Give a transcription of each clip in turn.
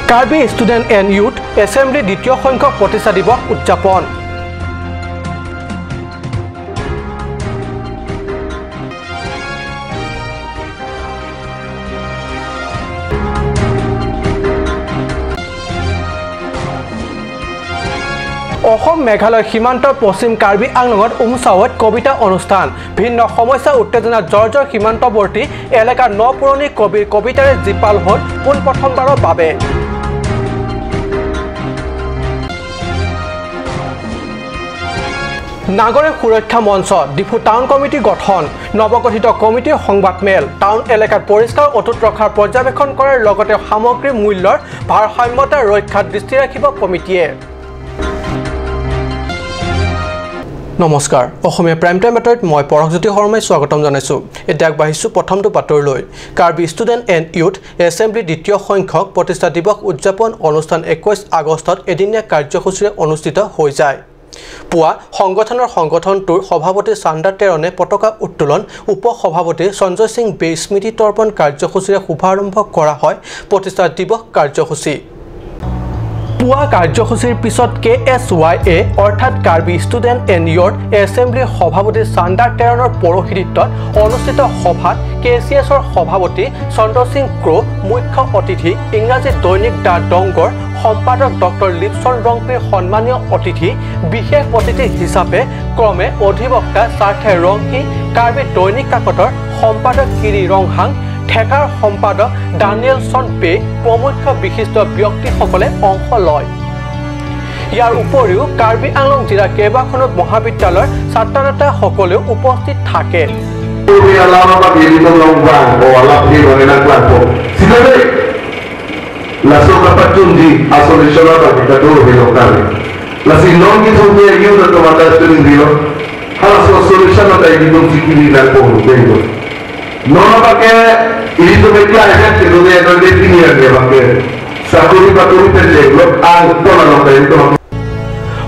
Karbi student and youth assembly দ্বিতীয় সংখ্যক প্ৰতিষ্ঠা দিৱস উদযাপন। অসম মেঘালয় সীমান্তৰ পশ্চিম কাৰ্বি আংলঙত উমচাৱত কবিতা অনুষ্ঠান। ভিন্ন সমস্যা উত্তেজনা জৰ্জৰ সীমান্তৱৰ্তী এলেকাৰ ন পুৰণি কবিৰ কবিতাৰে জীপাল হ'ল পোনপ্ৰথমবাৰৰ বাবে। নাগৰিক সুৰক্ষা মঞ্চ ডিফু টাউন কমিটি গঠন। নৱগঠিত কমিটিৰ সংবাদমেল। টাউন এলেকাত পৰিষ্কাৰ অটুট ৰখাৰ পৰ্যবেক্ষণ কৰাৰ লগতে সামগ্ৰীৰ মূল্যৰ ভাৰসাম্যতা ৰক্ষাত দৃষ্টি ৰাখিব কমিটিয়ে। নমস্কাৰ, অসমীয়া প্ৰাইম টাইম বাতৰিত মই পৰশজ্যোতি শৰ্মাই স্বাগতম জনাইছোঁ। এতিয়া আগবাঢ়িছোঁ প্ৰথমটো বাতৰিলৈ। Karbi student and youth assembly দ্বিতীয় সংখ্যক প্ৰতিষ্ঠা দিৱস উদযাপন অনুষ্ঠান 21 আগষ্টত এদিনীয়া কাৰ্যসূচীৰে অনুষ্ঠিত হৈ যায়। পুৱা সংগঠনটোৰ সভাপতি চান্দা টেৰণে পতাকা উত্তোলন, উপ সভাপতি সঞ্জয় সিং বে স্মৃতি তৰ্পণ কাৰ্যসূচীৰে শুভাৰম্ভ কৰা হয় প্ৰতিষ্ঠা দিৱস কাৰ্যসূচী। পুৱা কাৰ্যসূচীৰ পিছত KSYA অৰ্থাৎ কাৰ্বি ষ্টুডেণ্ট এণ্ড ইয়ুথ এছেম্বলিৰ সভাপতি চান্দা টেৰণৰ পৌৰোহিত্যত অনুষ্ঠিত সভাত KCSৰ সভাপতি চন্দ্ৰ সিং ক্ৰ' মুখ্য অতিথি, ইংৰাজী দৈনিক the ডংগৰ সম্পাদক ডক্টৰ লিপছন ৰংপিৰ সন্মানীয় অতিথি, বিশেষ অতিথি হিচাপে ক্ৰমে অধিবক্তা চাৰ্থে ৰংহি, কাৰ্বি দৈনিক কাকতৰ সম্পাদক কিৰি ৰংহাং, ঠেকাৰ সম্পাদক ডানিয়েলছন পে প্ৰমুখ বিশিষ্ট ব্যক্তিসকলে অংশ লয়। ইয়াৰ উপৰিও কাৰ্বি আংলং জিলাৰ কেইবাখনো মহাবিদ্যালয়ৰ ছাত্ৰ নেতাসকলেও উপস্থিত থাকে।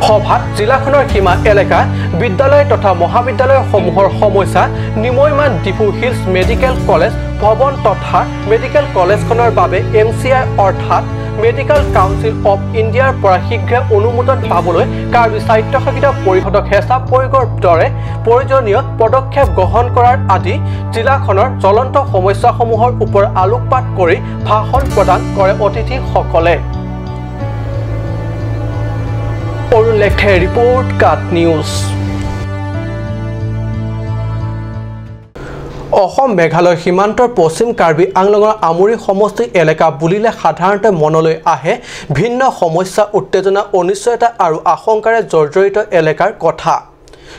সভাত জিলাখনৰ সীমা এলেকা বিদ্যালয় তথা মহাবিদ্যালয়সমূহৰ সমস্যা, নিময়মান ডিফু হিলছ মেডিকেল কলেজ ভৱন তথা মেডিকেল কলেজখনৰ বাবে MCI অৰ্থাৎ মেডিকেল কাউন্সিল অৱ ইণ্ডিয়াৰ পৰা শীঘ্ৰে অনুমোদন পাবলৈ কাৰ্বি স্বায়ত্তশাসিত পৰিষদক হেঁচা প্ৰয়োগৰ দৰে প্ৰয়োজনীয় পদক্ষেপ গ্ৰহণ কৰাৰ আদি জিলাখনৰ জ্বলন্ত সমস্যাসমূহৰ ওপৰত আলোকপাত কৰি ভাষণ প্ৰদান কৰে অতিথিসকলে। অৰুণ লেখে ৰিপৰ্ট, কাট নিউজ। অসম মেঘালয় সীমান্তৰ পশ্চিম কাৰ্বি আংলঙৰ আমৰি সমষ্টি এলেকা বুলিলে সাধাৰণতে মনলৈ আহে ভিন্ন সমস্যা, উত্তেজনা, অনিশ্চয়তা আৰু আশংকাৰে জৰ্জৰিত এলেকাৰ কথা।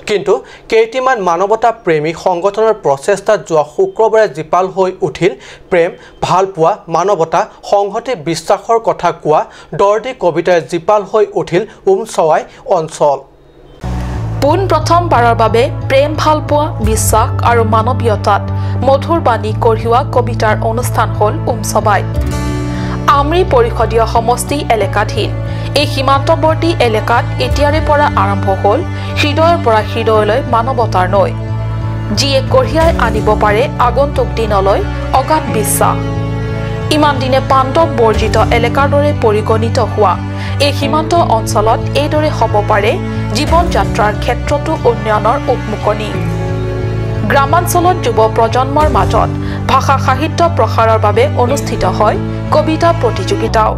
কিন্তু কেইটিমান মানৱতা প্ৰেমী সংগঠনৰ প্ৰচেষ্টাত যোৱা শুক্ৰবাৰে জীপাল হৈ উঠিল প্ৰেম, ভালপোৱা, মানৱতা, সংহতি, বিশ্বাসৰ কথা কোৱা দৰ্দী কবিতাৰে জীপাল হৈ উঠিল উমচৱাই অঞ্চল। পোনপ্ৰথমবাৰৰ বাবে প্ৰেম, ভালপোৱা, বিশ্বাস আৰু মানৱীয়তাত মধুৰ বাণী কঢ়িওৱা কবিতাৰ অনুষ্ঠান হ'ল উমচবাই। আমৰি পৰিষদীয় সমষ্টি এলেকাধীন এই সীমান্তৱৰ্তী এলেকাত এতিয়াৰে পৰা আৰম্ভ হ'ল হৃদয়ৰ পৰা হৃদয়লৈ মানৱতাৰ নৈ, যিয়ে কঢ়িয়াই আনিব পাৰে আগন্তুক দিনলৈ অগাধ বিশ্বাস। ইমান দিনে পাণ্ডৱ বৰ্জিত এলেকাৰ দৰে পৰিগণিত হোৱা এই সীমান্ত অঞ্চলত এইদৰে হ'ব পাৰে জীৱন যাত্ৰাৰ ক্ষেত্ৰতো উন্নয়নৰ উকমুকনি। গ্ৰামাঞ্চলত যুৱ প্ৰজন্মৰ মাজত ভাষা সাহিত্য প্ৰসাৰৰ বাবে অনুষ্ঠিত হয় কবিতা প্ৰতিযোগিতাও।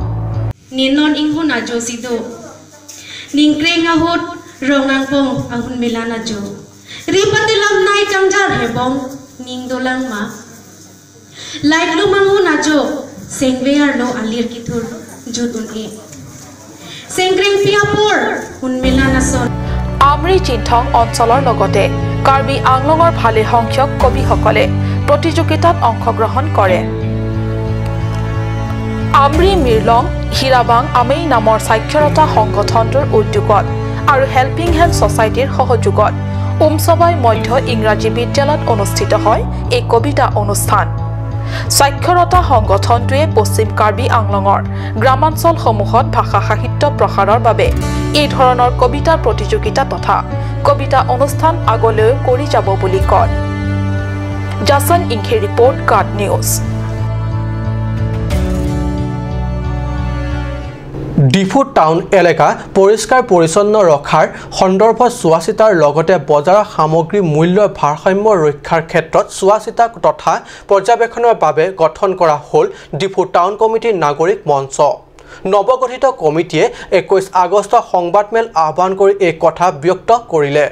আমৰি চিন্থং অঞ্চলৰ লগতে কাৰ্বি আংলঙৰ ভালে সংখ্যক কবিসকলে প্ৰতিযোগিতাত অংশগ্ৰহণ কৰে। আমৰি মিৰলং হীৰাবাং আমেই নামৰ সাক্ষৰতা সংগঠনটোৰ উদ্যোগত আৰু হেল্পিং হেণ্ড ছ'চাইটিৰ সহযোগত উমচবাই মধ্য ইংৰাজী বিদ্যালয়ত অনুষ্ঠিত হয় এই কবিতা অনুষ্ঠান। সাক্ষৰতা সংগঠনটোৱে পশ্চিম কাৰ্বি আংলঙৰ গ্ৰামাঞ্চলসমূহত ভাষা সাহিত্য প্ৰসাৰৰ বাবে এই ধৰণৰ কবিতাৰ প্ৰতিযোগিতা তথা কবিতা অনুষ্ঠান আগলৈও কৰি যাব বুলি কয়। জাছন ইংখে ৰিপৰ্ট, কাট নিউজ। ডিফু টাউন এলেকা পৰিষ্কাৰ পৰিচ্ছন্ন ৰখাৰ সন্দৰ্ভত চোৱাচিতাৰ লগতে বজাৰৰ সামগ্ৰীৰ মূল্যৰ ভাৰসাম্য ৰক্ষাৰ ক্ষেত্ৰত চোৱাচিতা তথা পৰ্যবেক্ষণৰ বাবে গঠন কৰা হ'ল ডিফু টাউন কমিটিৰ নাগৰিক মঞ্চ। নৱগঠিত কমিটিয়ে 21 আগষ্ট সংবাদমেল আহ্বান কৰি এই কথা ব্যক্ত কৰিলে।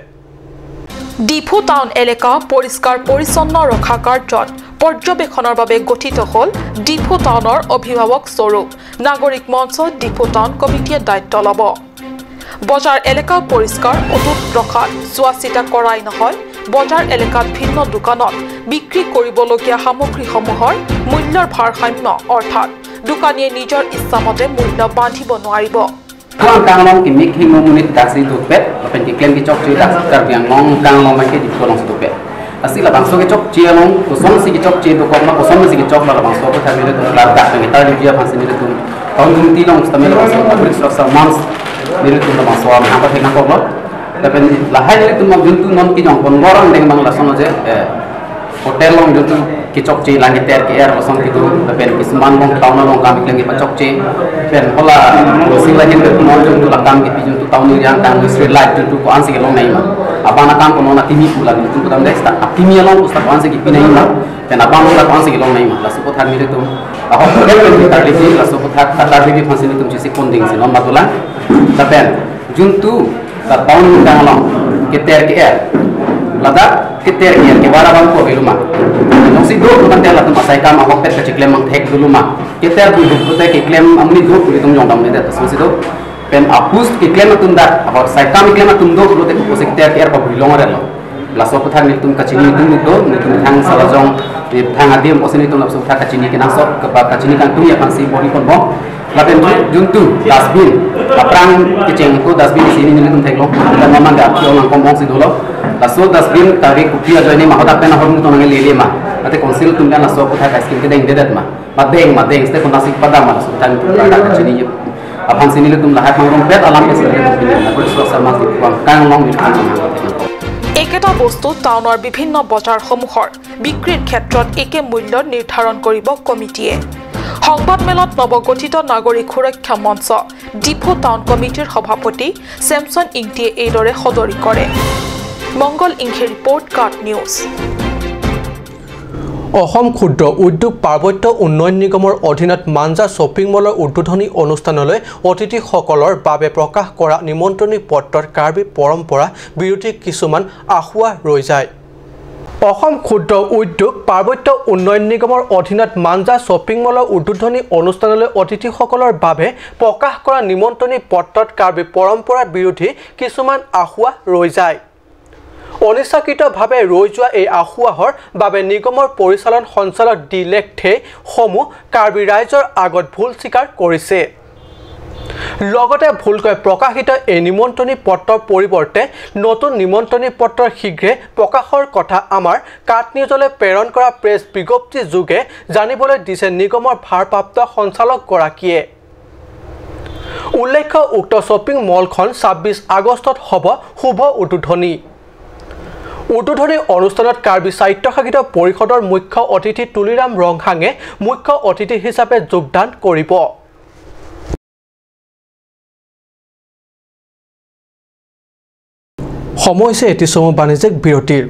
ডিফু টাউন এলেকা পৰিষ্কাৰ পৰিচ্ছন্ন ৰখা কাৰ্যত পৰ্যবেক্ষণৰ বাবে গঠিত হ'ল ডিফু টাউনৰ অভিভাৱক স্বৰূপ নাগৰিক মঞ্চ ডিফু টাউন কমিটিয়ে দায়িত্ব ল'ব। বজাৰ এলেকা পৰিষ্কাৰ অটুট ৰখাত চোৱাচিতা কৰাই নহয়, বজাৰ এলেকাত ভিন্ন দোকানত বিক্ৰী কৰিবলগীয়া সামগ্ৰীসমূহৰ মূল্যৰ ভাৰসাম্য অৰ্থাৎ দোকানীয়ে নিজৰ ইচ্ছামতে মূল্য বান্ধিব নোৱাৰিব। Asli la bangso ke chok che long kosong si ke chok che do kok ma kosong si ke chok la bangso ko thami le tum la da ke tar dia phansi le tum taun tum ti long stame la bangso public structure mons le tum la bangso am ha thek na ko lo la pen la hai le tum jun tu non ki jong kon gorang deng bang la sono je hotel long jun tu ke chok che la ni ter ke er kosong ki tu la pen kisman long taun long kam ke pa chok che pen hola sing la hin tum non jun tu la kam ke pi jun tu taun ni yang tang street light jun tu ko an si ke long nai ma abana kam ko nona timi pula ni tum tam desta timi along usta kon se ki pinai ma pen abang la kon se ki long nai ma la su thar mile tum a ho pen pen tar li la su thar tar li phasi ni tum jise kon ding se non matula ta pen jun tu ta taun dang long ke ter ke er la da ke ter ke er ke wara bang ko beluma nong si do tum tel la tum asai kam a ho pet ka chiklem mang thek duluma ke ter bu du ta ke klem amni do puli tum jong dam ne da ta su si do pen apus ke klem tum da ahor sai kam klem tum do lo te ko se ter er pa buri long re lo la so pathar ni tum kachini tum do ni tum thang sala jong ni thang adim osini tum la so tha kachini ke na so ka ba kachini kan tum ya phang si bori kon bo la pen jun tu dustbin aprang ke cheng ko dustbin si ni tum thek lo la mama ga ki on kom bong si do lo la so dustbin tari kupi a joini ma hoda pen hor mu to nang le le ma ate council tum la so patha ka skin ke deng dedet ma ma deng ste kon nasik pada ma so thang ta kachini aphan sinile tum lahat mangrong pet alam ke sine tum la kang long ni একেটা বস্তু টাউনৰ বিভিন্ন বজাৰসমূহৰ বিক্ৰীৰ ক্ষেত্ৰত একে মূল্য নিৰ্ধাৰণ কৰিব কমিটিয়ে। সংবাদমেলত নৱগঠিত নাগৰিক সুৰক্ষা মঞ্চ ডিফু টাউন কমিটিৰ সভাপতি চেমছন ইংটিয়ে এইদৰে সদৰি কৰে। মংগল ইংখে ৰিপৰ্ট, কাট নিউজ। অসম ক্ষুদ্ৰ উদ্যোগ পাৰ্বত্য উন্নয়ন নিগমৰ অধীনত মাঞ্জা শ্বপিং মলৰ উদ্বোধনী অনুষ্ঠানলৈ অতিথিসকলৰ বাবে প্ৰকাশ কৰা নিমন্ত্ৰণী পত্ৰত কাৰ্বি পৰম্পৰা বিৰোধী কিছুমান আসোঁৱাহ ৰৈ যায়। অসম ক্ষুদ্ৰ উদ্যোগ পাৰ্বত্য উন্নয়ন নিগমৰ অধীনত মাঞ্জা শ্বপিং মলৰ উদ্বোধনী অনুষ্ঠানলৈ অতিথিসকলৰ বাবে প্ৰকাশ কৰা নিমন্ত্ৰণী পত্ৰত কাৰ্বি পৰম্পৰা বিৰোধী কিছুমান আসোঁৱাহ ৰৈ যায়। অনিচ্ছাকৃতভাৱে ৰৈ যোৱা এই আসোঁৱাহৰ বাবে নিগমৰ পৰিচালন সঞ্চালক ডি লেখথে সমূহ কাৰ্বি ৰাইজৰ আগত ভুল স্বীকাৰ কৰিছে। লগতে ভুলকৈ প্ৰকাশিত এই নিমন্ত্ৰণী পত্ৰৰ পৰিৱৰ্তে নতুন নিমন্ত্ৰণী পত্ৰ শীঘ্ৰে প্ৰকাশৰ কথা আমাৰ কাট নিউজলৈ প্ৰেৰণ কৰা প্ৰেছ বিজ্ঞপ্তি যোগে জানিবলৈ দিছে নিগমৰ ভাৰপ্ৰাপ্ত সঞ্চালকগৰাকীয়ে। উল্লেখ্য, উক্ত শ্বপিং মলখন 26 আগষ্টত হ'ব শুভ উদ্বোধনী। উদ্বোধনী অনুষ্ঠানত কাৰ্বি স্বায়ত্তশাসিত পৰিষদৰ মুখ্য অতিথি তুলিৰাম ৰংহাঙে মুখ্য অতিথি হিচাপে যোগদান কৰিব। সময় হৈছে এটি চমু বাণিজ্যিক বিৰতিৰ।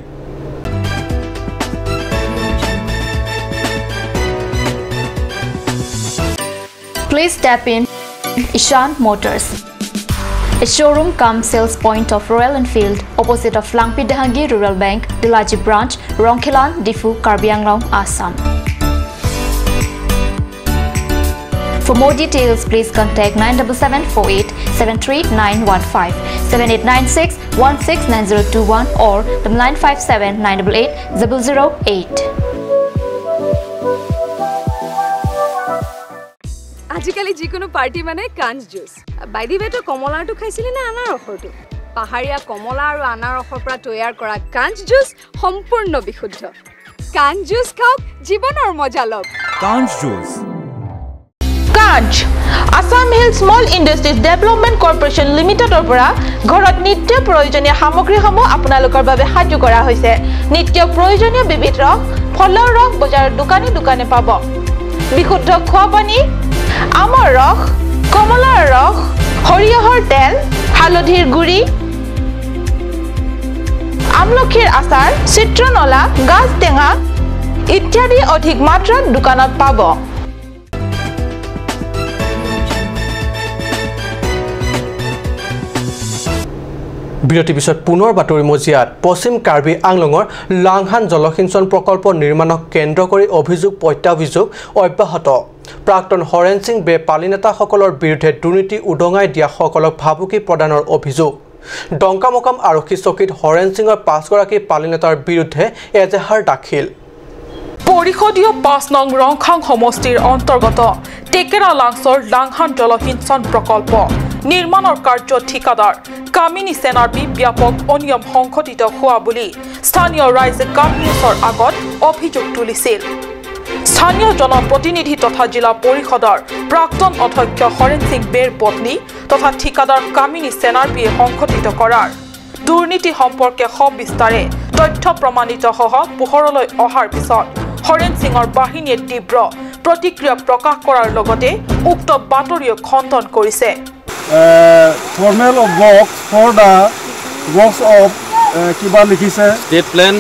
Please tap in Ishan Motors, a showroom cum sales point of Royal Enfield, opposite of Langpi Dahangi Rural Bank, Dilaji Branch, Rongkhilan, Difu, Karbi Anglong, Assam. For more details, please contact 97748 73915, 7896 169021 or 957 988 008. আজিকালি যিকোনো party মানে কাঞ্চ juice. By the ৱে, তই কমলাৰটো খাইছিলি নে আনাৰসৰটো? পাহাৰীয়া কমলা আৰু আনাৰসৰ পৰা তৈয়াৰ কৰা কাঞ্চ জুচ সম্পূৰ্ণ বিশুদ্ধ। কাঞ্চ জুচ খাওক, জীৱনৰ মজা লওক। কাঞ্চ juice. Kanch Assam hill small industries development corporation লিমিটেডৰ পৰা ঘৰত নিত্য প্ৰয়োজনীয় সামগ্ৰীসমূহ আপোনালোকৰ বাবে সাজু কৰা হৈছে। নিত্য প্ৰয়োজনীয় বিবিধ ৰস, ফলৰ ৰস বজাৰৰ দোকানে দোকানে পাব। বিশুদ্ধ খোৱা পানী, আমৰ ৰস, কমলাৰ ৰস, সৰিয়হৰ তেল, হালধিৰ গুড়ি, আমলখিৰ আচাৰ, চিত্ৰনলা, গাজ টেঙা ইত্যাদি অধিক মাত্ৰাত দোকানত পাব। বিৰতিৰ পিছত পুনৰ বাতৰি মজিয়াত পশ্চিম কাৰ্বি আংলঙৰ লাংহান জলসিঞ্চন প্ৰকল্প নিৰ্মাণক কেন্দ্ৰ কৰি অভিযোগ প্ৰত্যাভিযোগ অব্যাহত। প্ৰাক্তন হৰেণ সিং বে পালিনেতাসকলৰ বিৰুদ্ধে দুৰ্নীতি উদঙাই দিয়াসকলক ভাবুকি প্ৰদানৰ অভিযোগ। ডংকামোকাম আৰক্ষী চকীত হৰেণ সিঙৰ 5গৰাকী পালিনেতাৰ বিৰুদ্ধে এজাহাৰ দাখিল। পৰিষদীয় 5 নং ৰংখাং সমষ্টিৰ অন্তৰ্গত টেকেৰা লাংচৰ লাংহান জলসিঞ্চন প্ৰকল্প নিৰ্মাণৰ কাৰ্য ঠিকাদাৰ কামিনী সেনাৰ্পি ব্যাপক অনিয়ম সংঘটিত হোৱা বুলি স্থানীয় ৰাইজে গাম নিউজৰ আগত অভিযোগ তুলিছিল। স্থানীয় জনপ্ৰতিনিধি তথা জিলা পৰিষদৰ প্ৰাক্তন অধ্যক্ষ হৰেণ সিং বেৰ পত্নী তথা ঠিকাদাৰ কামিনী সেনাৰ্পিয়ে সংঘটিত কৰাৰ দুৰ্নীতি সম্পৰ্কে সবিস্তাৰে তথ্য প্ৰমাণিতসহ পোহৰলৈ অহাৰ পিছত হৰেণ সিঙৰ বাহিনীয়ে তীব্ৰ প্ৰতিক্ৰিয়া প্ৰকাশ কৰাৰ লগতে উক্ত বাতৰিও খণ্ডন কৰিছে। Formal of works for the works of কিবা লিখিছে state plan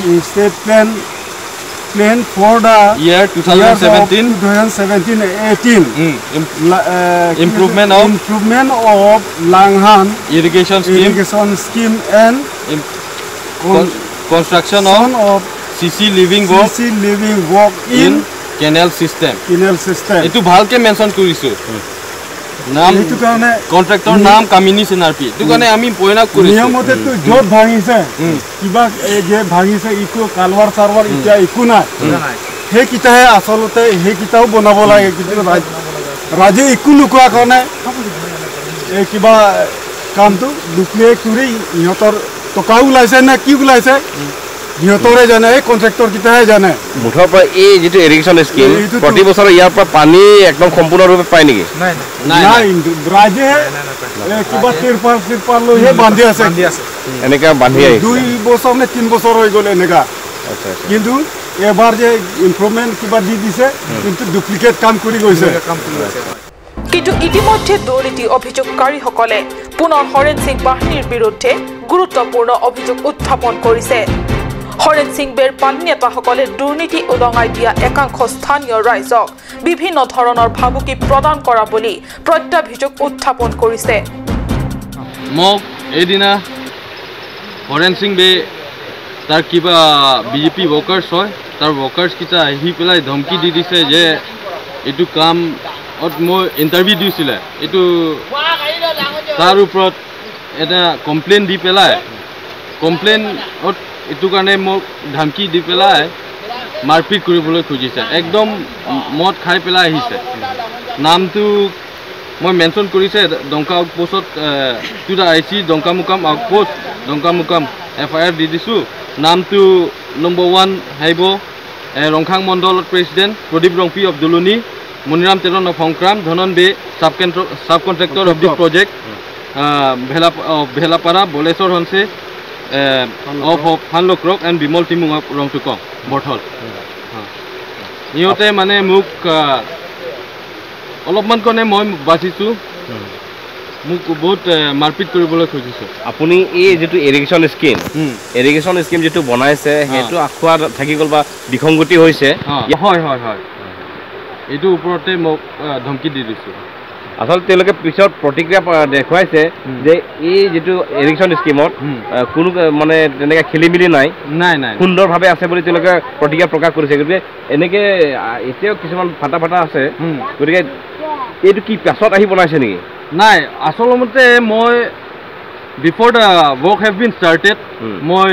plan for the year 2017 2017-18 improvement of Langhan irrigation scheme and construction of CC living work in canal system. এইটো ভালকে মেনশন কৰিছো। নাম কন্ট্ৰাক্টৰ নাম কামিনী সেনাৰ্পি। এইটো কাৰণে আমি পইণ্ট আউট কৰিছো। নিয়মতে তো য'ত ভাঙিছে কিবা যে ভাঙিছে ইকো কালৱাৰ চাৰৱাৰ এতিয়া একো নাই, সেইকেইটাহে আচলতে সেইকেইটাও বনাব লাগে। কিন্তু ৰাজে একো নোকোৱাৰ কাৰণে এই কিবা কামটো লুকিয়াই কৰি ইহঁতৰ টকাও ওলাইছে নে কি ওলাইছে সিহঁতৰে জানে, এই কণ্ট্ৰেক্টৰকেইটাহে জানে। মুঠৰ পৰা এই যিটো ইৰিগেশ্যন স্কীম প্ৰতি বছৰে ইয়াৰ পৰা পানী একদম সম্পূৰ্ণৰূপে পায় নেকি? নাই, ৰাইজে কিবা তিৰপাল চিৰপাল লৈহে বান্ধি আছে, এনেকা বান্ধি আহিছে 2 বছৰ নে 3 বছৰ হৈ গ'ল এনেকা। কিন্তু এবাৰ যে ইম্প্ৰুভমেণ্ট কিবা দি দিছে, কিন্তু ডুপ্লিকেট কাম কৰি গৈছে। কিন্তু ইতিমধ্যে দুৰ্নীতি অভিযোগকাৰীসকলে পুনৰ হৰেণ সিং বাহিনীৰ বিৰুদ্ধে গুৰুত্বপূৰ্ণ অভিযোগ উত্থাপন কৰিছে। হৰেণ সিং বেৰ পালিনেতাসকলে দুৰ্নীতি উদঙাই দিয়া একাংশ স্থানীয় ৰাইজক বিভিন্ন ধৰণৰ ভাবুকি প্ৰদান কৰা বুলি প্ৰত্যাভিযোগ উত্থাপন কৰিছে। মোক এইদিনা হৰেণ সিং বে তাৰ কিবা বিজেপি ৱৰ্কাৰ্ছ হয়, তাৰ ৱৰ্কাৰ্ছকেইটা আহি পেলাই ধমকি দি দিছে যে এইটো কামত মই ইণ্টাৰভিউ দিছিলে, এইটো তাৰ ওপৰত এটা কমপ্লেইন দি পেলাই কমপ্লেইনত এইটো কাৰণে মোক ধমকি দি পেলাই মাৰপিট কৰিবলৈ খুজিছে। একদম মদ খাই পেলাই আহিছে। নামটো মই মেনশ্যন কৰিছে ডংকা আউটপোষ্টত, to the I C Dongkamukam outpost, Dongkamukam F I R দি দিছোঁ। নামটো নম্বৰ 1 আহিব Rongkhang মণ্ডলত president Pradip Rongpi of Duluni, Muniram Teron of Hongkram, Dhanan Bey sub contractor of the project Bhelapara, Boleswar Hanse of Hanlokrok and Bimal Timung of Rongtukong Borthol. ইহঁতে মানে মোক অলপমান কাৰণে মই বাচিছোঁ, মোক বহুত মাৰপিট কৰিবলৈ খুজিছে। আপুনি এই যিটো ইৰিগেশ্যন স্কীম যিটো বনাইছে সেইটো আখোৱা থাকি গ'ল বা বিসংগতি হৈছে। হয় হয় হয়, এইটো ওপৰতে মোক ধমকি দি দিছোঁ। আচলতে তেওঁলোকে পিছত প্ৰতিক্ৰিয়া দেখুৱাইছে যে এই যিটো ইৰিগেশ্যন স্কীমত কোনো মানে তেনেকৈ খেলি মেলি নাই, নাই নাই সুন্দৰভাৱে আছে বুলি তেওঁলোকে প্ৰতিক্ৰিয়া প্ৰকাশ কৰিছে। গতিকে এনেকৈ এতিয়াও কিছুমান ফাটা ফাটা আছে, গতিকে এইটো কি পাছত আহি বনাইছে নেকি? নাই, আচলমতে মই before the work have been started মই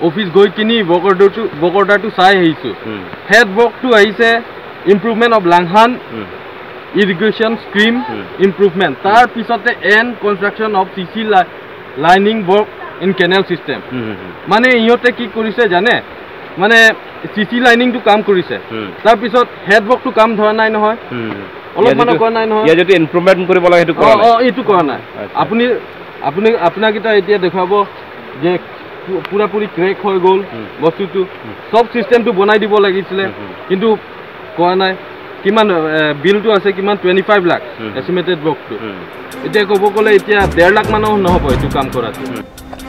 অফিচ গৈ কিনি ৱৰ্ক অৰ্ডাৰটো চাই আহিছোঁ। হেড ৱৰ্কটো আহিছে improvement of Langhan irrigation scheme improvement, তাৰ পিছতে and construction of C C lining work in canal system. মানে ইহঁতে কি কৰিছে জানে, মানে চি চি লাইনিংটো কাম কৰিছে, তাৰপিছত হেড ৱৰ্কটো কাম ধৰা নাই নহয়, অলপমানো কৰা নাই নহয়। ইয়াৰ যিটো ইম্প্ৰুভমেণ্ট কৰিব লাগে সেইটো কৰা নাই। অঁ, এইটো কৰা নাই। আপুনি আপুনি আপোনাকেইটা এতিয়া দেখুৱাব যে পুৰাপুৰি ক্ৰেক হৈ গ'ল বস্তুটো, চব চিষ্টেমটো বনাই দিব লাগিছিলে কিন্তু কৰা নাই। কিমান বিলটো আছে কিমান 25 লাখ এষ্টিমেটেড ৱৰ্কটো। এতিয়া ক'ব গ'লে এতিয়া 1.5 লাখ মানো নহ'ব এইটো কাম কৰাটো।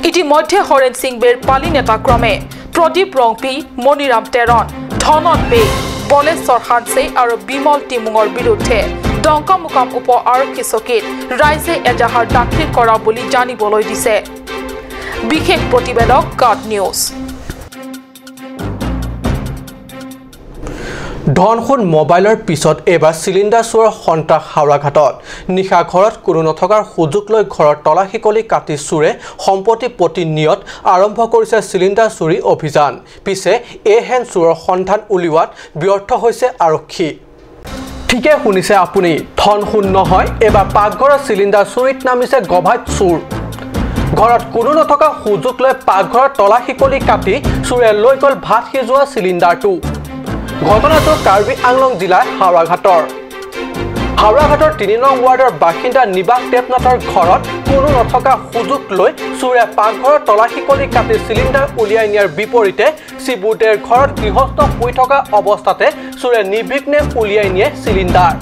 ইতিমধ্যে হৰেণ সিং বেৰ পালি নেতা ক্ৰমে প্ৰদীপ ৰংপি, মণিৰাম তেৰণ, ধনন বে, বলেশ্বৰ হানছে আৰু বিমল টিমুঙৰ বিৰুদ্ধে ডংকামুকাম উপ আৰক্ষী চকীত ৰাইজে এজাহাৰ দাখিল কৰা বুলি জানিবলৈ দিছে। বিশেষ প্ৰতিবেদক কাট নিউজ। ধনসোণ মোবাইলৰ পিছত এইবাৰ চিলিণ্ডাৰ চোৰৰ সন্ত্ৰাস হাওৰাঘাটত। নিশা ঘৰত কোনো নথকাৰ সুযোগ লৈ ঘৰৰ তলা শিকলি কাটি চোৰে সম্পত্তি প্ৰতিনিয়ত আৰম্ভ কৰিছে চিলিণ্ডাৰ চুৰি অভিযান। পিছে এইহেন চোৰৰ সন্ধান উলিওৱাত ব্যৰ্থ হৈছে আৰক্ষী। ঠিকে শুনিছে আপুনি, ধনসোণ নহয়, এইবাৰ পাকঘৰৰ চিলিণ্ডাৰ চুৰিত নামিছে গভাইত চোৰ। ঘৰত কোনো নথকা সুযোগ লৈ পাকঘৰৰ তলা শিকলি কাটি চোৰে লৈ গ'ল ভাত সিজোৱা চিলিণ্ডাৰটো। ঘটনাটো কাৰ্বি আংলং জিলাৰ হাওৰাঘাটৰ। হাওৰাঘাটৰ 3 নং ৱাৰ্ডৰ বাসিন্দা নিবাস দেৱনাথৰ ঘৰত কোনো নথকা সুযোগ লৈ চোৰে পাকঘৰৰ তলা শিকলি কাটি চিলিণ্ডাৰ উলিয়াই নিয়াৰ বিপৰীতে শিবুদেৰ ঘৰত গৃহস্থ শুই থকা অৱস্থাতে চোৰে নিৰ্বিঘ্নে উলিয়াই নিয়ে চিলিণ্ডাৰ।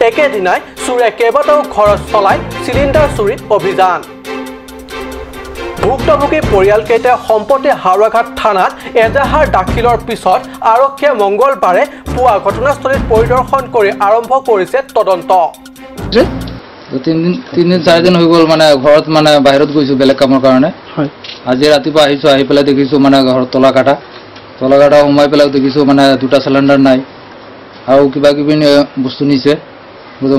একেদিনাই চোৰে কেইবাটাও ঘৰত চলাই চিলিণ্ডাৰ চুৰি অভিযান। ভুক্তভোগী পৰিয়ালকেইটাই সম্প্ৰতি হাওৰাঘাট থানাত এজাহাৰ দাখিলৰ পিছত আৰক্ষীয়ে মংগলবাৰে পুৱা ঘটনাস্থলীত পৰিদৰ্শন কৰি আৰম্ভ কৰিছে তদন্ত। তিনিদিন চাৰিদিন হৈ গ'ল, মানে ঘৰত মানে বাহিৰত গৈছোঁ বেলেগ কামৰ কাৰণে। আজি ৰাতিপুৱা আহিছোঁ, আহি পেলাই দেখিছোঁ মানে ঘৰত তলা কাটা সোমাই পেলাই দেখিছোঁ মানে 2টা চিলিণ্ডাৰ নাই আৰু কিবা কিবি বস্তু নিছে।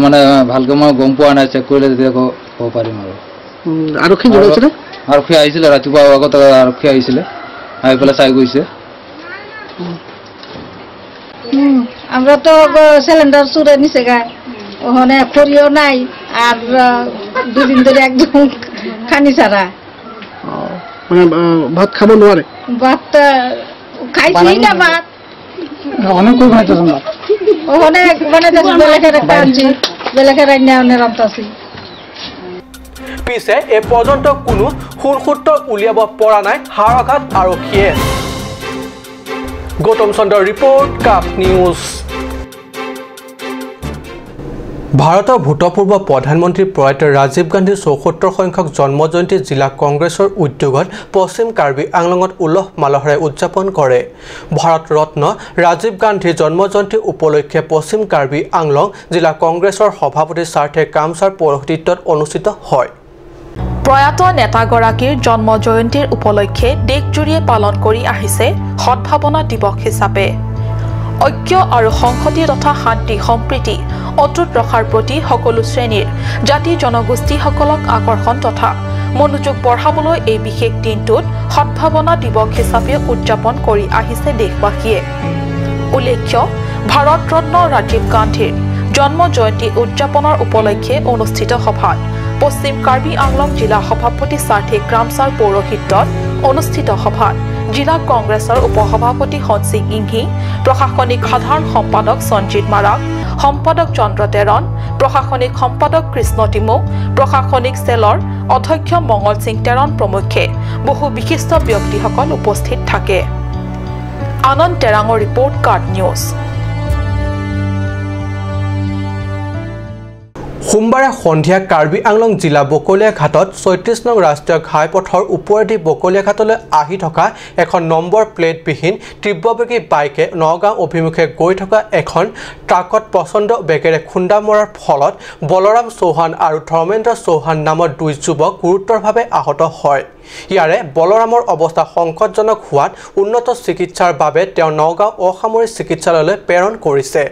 মানে ভালকৈ মই গম পোৱা নাই, চেক কৰিলে তেতিয়া ক'ব পাৰিম। আৰু আৰক্ষী জনাইছিলে? আৰক্ষী আহিছিলে ৰাতিপুৱা আগত, আৰক্ষী আহিছিলে, আহি পেলাই চাই গৈছে। আমরা তো সিলিন্ডার চুরে নিছে গা, ওখানে খড়িও নাই আর দুদিন ধরে একদম খানি ছাড়া। মানে ভাত খাব নোৱাৰে? ভাত খাইছি না, ভাত অনেক কই বানাইতেছেন? ওখানে বানাইতেছি, বেলেগেৰ আনছি, বেলেগেৰ ৰান্না অনেক ৰান্তাছি। পিছে এই পৰ্যন্ত কোনো সুৰসূত্ৰ উলিয়াব পৰা নাই হাওৰাঘাট আৰক্ষীয়ে। গৌতম চন্দ্ৰৰ ৰিপৰ্ট, কাপ নিউজ। ভাৰতৰ ভূতপূৰ্ব প্ৰধানমন্ত্ৰী প্ৰয়াত ৰাজীৱ গান্ধীৰ 74 সংখ্যক জন্মজয়ন্তী জিলা কংগ্ৰেছৰ উদ্যোগত পশ্চিম কাৰ্বি আংলঙত উলহ মালহেৰে উদযাপন কৰে। ভাৰত ৰত্ন ৰাজীৱ গান্ধীৰ জন্মজয়ন্তী উপলক্ষে পশ্চিম কাৰ্বি আংলং জিলা কংগ্ৰেছৰ সভাপতি সাৰ্থে কামচাৰ পৌৰোহিত্যত অনুষ্ঠিত হয়। প্ৰয়াত নেতাগৰাকীৰ জন্ম জয়ন্তীৰ উপলক্ষে দেশজুৰিয়ে পালন কৰি আহিছে সদ্ভাৱনা দিৱস হিচাপে। ঐক্য আৰু সংহতি তথা শান্তি সম্প্ৰীতি অটুট ৰখাৰ প্ৰতি সকলো শ্ৰেণীৰ জাতি জনগোষ্ঠীসকলক আকৰ্ষণ তথা মনোযোগ বঢ়াবলৈ এই বিশেষ দিনটোত সদ্ভাৱনা দিৱস হিচাপে উদযাপন কৰি আহিছে দেশবাসীয়ে। উল্লেখ্য, ভাৰত ৰত্ন ৰাজীৱ গান্ধীৰ জন্ম জয়ন্তী উদযাপনৰ উপলক্ষে অনুষ্ঠিত সভাত পশ্চিম কাৰ্বি আংলং জিলা সভাপতি সাৰ্থে ক্ৰামচাৰ পৌৰোহিত্যত অনুষ্ঠিত সভাত জিলা কংগ্ৰেছৰ উপসভাপতি হনসিং ইংহি, প্ৰশাসনিক সাধাৰণ সম্পাদক সঞ্জিত মাৰাক, সম্পাদক চন্দ্ৰ তেৰণ, প্ৰশাসনিক সম্পাদক কৃষ্ণ টিমু, প্ৰশাসনিক চেলৰ অধ্যক্ষ মংগল সিং তেৰণ প্ৰমুখ্যে বহু বিশিষ্ট ব্যক্তিসকল উপস্থিত থাকে। আনন্দ তেৰাঙৰ ৰিপৰ্ট, কাট নিউজ। সোমবাৰে সন্ধিয়া কাৰ্বি আংলং জিলা বকলীয়াঘাটত 36 নং ৰাষ্ট্ৰীয় ঘাইপথৰ ওপৰেদি বকলীয়াঘাটলৈ আহি থকা এখন নম্বৰ প্লেটবিহীন তীব্ৰবেগী বাইকে নগাঁও অভিমুখে গৈ থকা এখন ট্ৰাকত প্ৰচণ্ড বেগেৰে খুন্দা মৰাৰ ফলত বলৰাম চৌহান আৰু ধৰ্মেন্দ্ৰ চৌহান নামৰ দুই যুৱক গুৰুতৰভাৱে আহত হয়। ইয়াৰে বলৰামৰ অৱস্থা সংকটজনক হোৱাত উন্নত চিকিৎসাৰ বাবে তেওঁ নগাঁও অসামৰিক চিকিৎসালয়লৈ প্ৰেৰণ কৰিছে।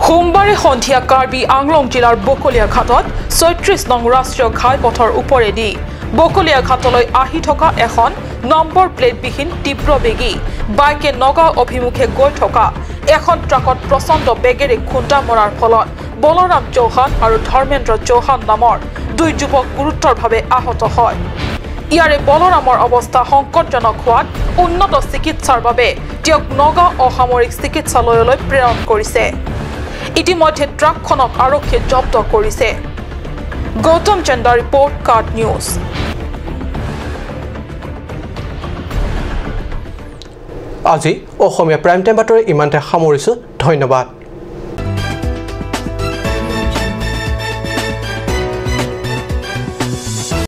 সোমবাৰে সন্ধিয়া কাৰ্বি আংলং জিলাৰ বকলীয়াঘাটত 36 নং ৰাষ্ট্ৰীয় ঘাইপথৰ ওপৰেদি বকলীয়াঘাটলৈ আহি থকা এখন নম্বৰ প্লেটবিহীন তীব্ৰবেগী বাইকে নগাঁও অভিমুখে গৈ থকা এখন ট্ৰাকত প্ৰচণ্ড বেগেৰে খুন্দা মৰাৰ ফলত বলৰাম চৌহান আৰু ধৰ্মেন্দ্ৰ চৌহান নামৰ দুই যুৱক গুৰুতৰভাৱে আহত হয়। ইয়াৰে বলৰামৰ অৱস্থা সংকটজনক হোৱাত উন্নত চিকিৎসাৰ বাবে তেওঁক নগাঁও অসামৰিক চিকিৎসালয়লৈ প্ৰেৰণ কৰিছে। ইতিমধ্যে ট্ৰাকখনক আৰক্ষীয়ে জব্দ কৰিছে। Gautam Chanda report, card news. আজি অসমীয়া প্ৰাইম টাইম বাতৰি ইমানতে সামৰিছোঁ। ধন্যবাদ।